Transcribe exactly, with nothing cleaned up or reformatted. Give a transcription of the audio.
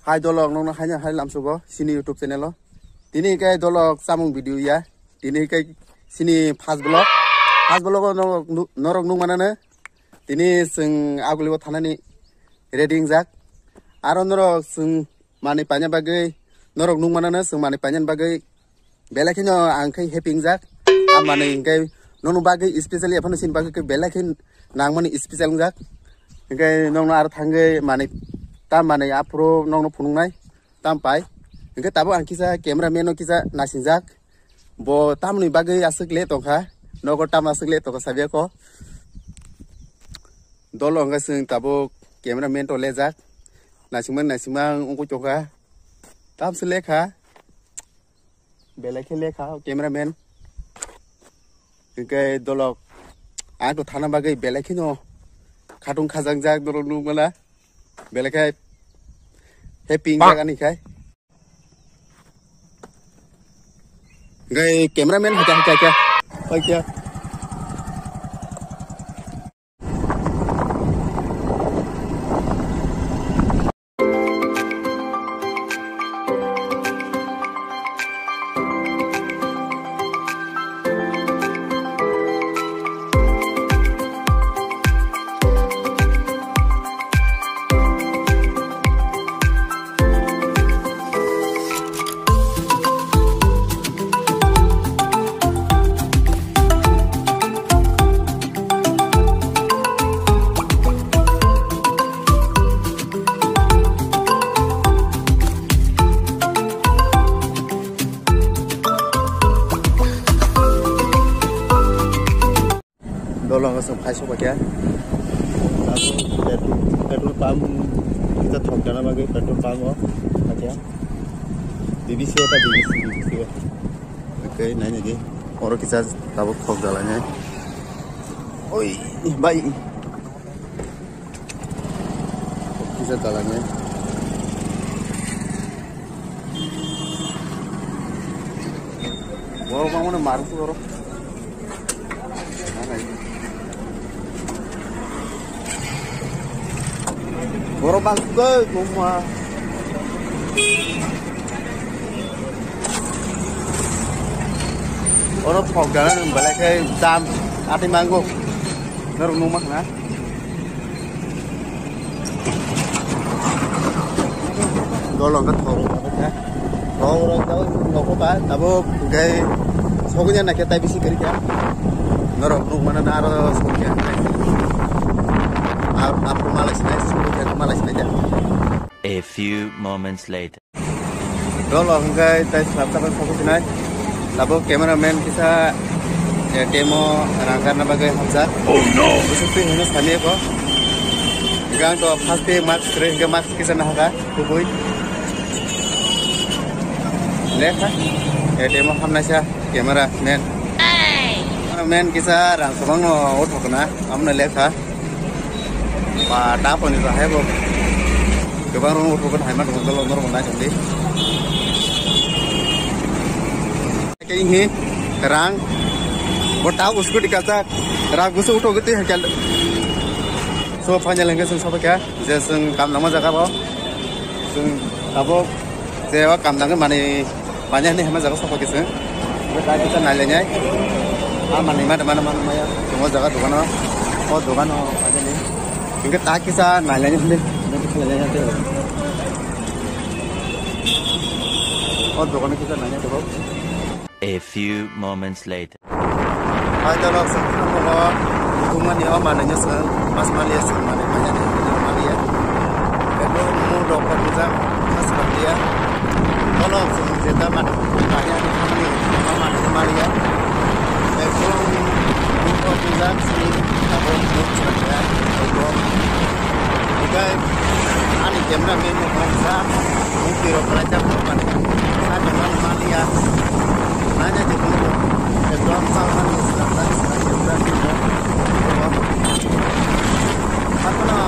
Hai dolok, nokno haino hai lamsugo chini YouTube channel o. Tini khe dolok chamung video ya. Tini khe chini first vlog. First vlog o norok nu-, norok nukmanano. Tini chwng aguli o thanani ready wngjak. Aro norok chwng manwi paina bagwi, norok nukmanano chwng manwi paina bagwi belai kheno ang khe happy wngjak. A manwi hwnkhe nokno bagwi specially ephano chini bagwi khe belai khe nangmani special wngjak. Hwnkhe nokno aro thangwi manwi ta manwi aphuru nokno phunuknai tam pai. Hwnkhe tabuk ang kisa camera man no kisa nasingjak. Bo tamoni bagwi aswk le tongkha, nogo tam aswk le tongkha sabiya ko. Dolo hwnkhe chwng tabuk camera man to lejak. Naisingmani naisingma wngwi tongkha. Tamswk lekha. Belai khe lekha o cameraman. Hwnkhe dolok ang to thana bagwi belai kheno khatung khajakjak norok nukmana. Belai khe happy wngjak ani khai. Hwnkhe cameraman hakhe hakhe hakhe. Hakhe. Dolong aswk phai sok khe. Petrol, petrol pump kita thok jana bagwi petrol pump o khe. B B C o ta B B C, B B C o. Oke, nai nai di. Oro kisa tabuk thok jala nai. Oi, bai. Kisa talangnya. Borok bangmano marwk borok. Borok bangkuk mama. Oro phok dana nung belai khe dam ati mango. Norok nungma khna. Dolong khe thok rok kha. Thok rok tabuk nokho ba tabuk hwnkhe sogwi ya naikhe tai bisi kwrwi kha. Norok nukmano na aro sogwi ya. Ap-, aphuru malai sinai, sogwi ya malai sinai ya. A few moments later. Dolo hwnkhe tai slap tabuk sogwi sinai. Tabuk cameraman kisa, eh, A T M o rang karna bagwi hamjak. Oh no! Bwswk twi hwnwi sami eko. Hwnkhe ang to first day mask kwrwi hwnkhe mask kisa nahaka kubui. Lekha. A T M o hamnaisa cameraman. Cameraman kisa rang kwbangno uthokna amno lekha. Ba, da poni ba hai bo. Kwbang rong uthok hai ma dong dolo norok nai chandi. Kei hi rang bo ta usku di kacha rang gusu uthok gete hai kal. So final hingke sung sobo kya je sung kam nangma jaga bo sung abo je wa kam nangma mani Manya ni hema jaga sokha kisa. Hingke ta kisa nai lainai. A manwi ma, ma, ma, ma, ya. Tongo jaga dogano. O dogano, ajani. Hingke ta kisa nai lainai hinde. O dogano kisa nai lainai, dogo. A few moments later. Hai, dolo, sengkrak nogo, tungmani o manwi no seng, mas maliya seng, manwi manya ni, manya maliya. Ebo mu doktor bujang, mas maliya. Dolo, seng jeta manwi maliya, manya ni, manya maliya. Ebo mu doktor bujang, seng, abo mu chakya, ebo. Ikai, ani camera man no bujang, mu piro kalai jak, manya, manya maliya. Nanya je kunu ekdom salman ni sila sila sila sila sila. Hakono